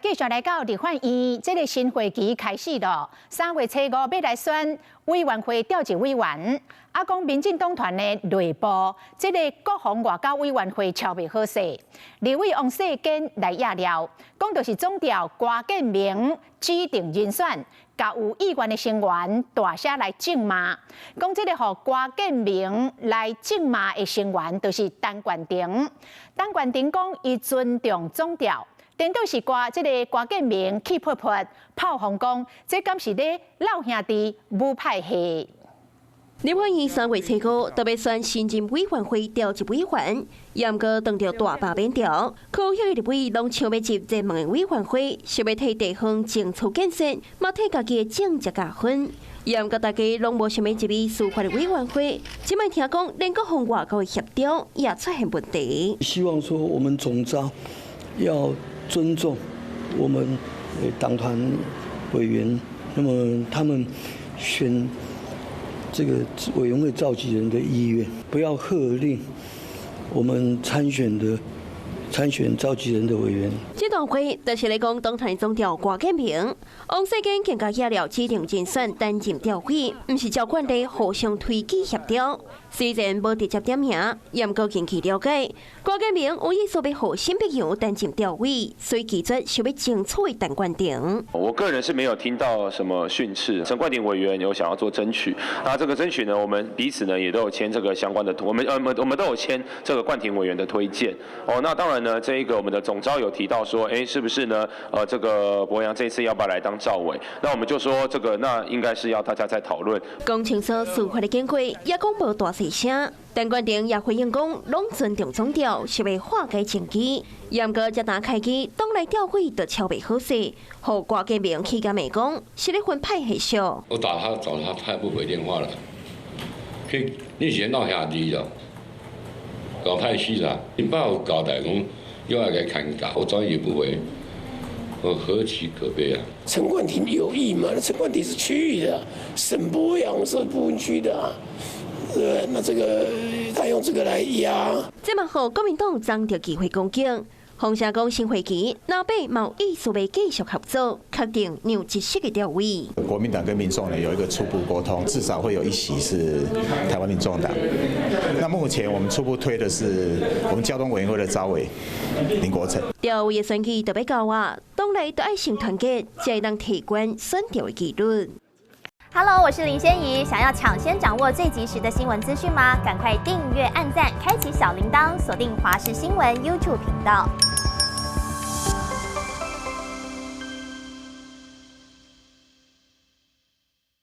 繼續來到立法院，這個新會期開始咯。3月初5欲來選委員會召集委員，啊，講民進黨團的內部，這個國防外交委員會敲袂好勢，立委王世堅來掖料，講著是總召郭建明指定人選，共有意願的成員大聲來咒罵，講這個予郭建明來咒罵的成員，就是陳冠廷。陳冠廷講伊尊重總召。顛倒是郭這个郭建明氣噗噗炮轟講，這敢是咧鬧兄弟舞派系？立法院3月初5特別選新任委員會召集委員，毋過當著大罷免潮，柯興的立委攏搶欲入熱門的委員會，想欲替地方爭取建設，嘛替家己的政績加分。毋過大家攏無想欲入去司法的委員會，這擺聽講連國防外交的協調也出現問題。希望說我們總召要尊重我們黨團委員，那麼他們選這個委員會召集人的意願，不要喝令我們參選的參選召集人的委員。這段話就是咧講黨團總召郭建明，王世堅更加掖料指定人選擔任召委，毋是照慣例互相推舉協調。雖然無直接點名，毋過根據了解，郭建明有意思欲予沈伯洋擔任召委，所以拒絕想欲爭取的陳冠廷。我個人是沒有聽到什麼訓斥，陳冠廷委員有想要做爭取，那這個爭取呢，我們彼此呢也都有簽這個相關的，我們都有簽這個冠廷委員的推薦。哦，那當然呢，這一個我們的總召有提到說，哎，是不是呢？這個伯洋這次要不要來當召委？那我們就說，這個那應該是要大家再討論。講清楚事發的經過，也講無大細聲。陳冠廷也回應講，攏尊重總召，是欲化解爭議。毋過這單開機，黨內召委就敲袂好勢，予郭建明氣甲罵講，是咧分派系數。我打他找他，他也不回電話了。去，你是鬧兄弟了，搞派系啦，你把我交代講，又愛來看教，我早也不回，我何其可悲啊！陳冠廷有意嗎？那陳冠廷是區域的，沈伯洋是不分區的啊。對，那這個他用這個來壓。這嘛予國民黨爭著機會攻擊，風聲講新會期藍白嘛有意思欲繼續合作，確定讓一席的召委。國民黨跟民眾呢有一個初步溝通，至少會有一席是台灣民眾黨。那目前我們初步推的是我們交通委員會的召委林國成。召委的選舉特別高啊，黨內都愛先團結，才會當提懸選召的幾率。 Hello，我是林仙怡。想要搶先掌握最及時的新聞資訊嗎？趕快訂閱、按讚、開啟小鈴鐺，鎖定華視新聞 YouTube 頻道。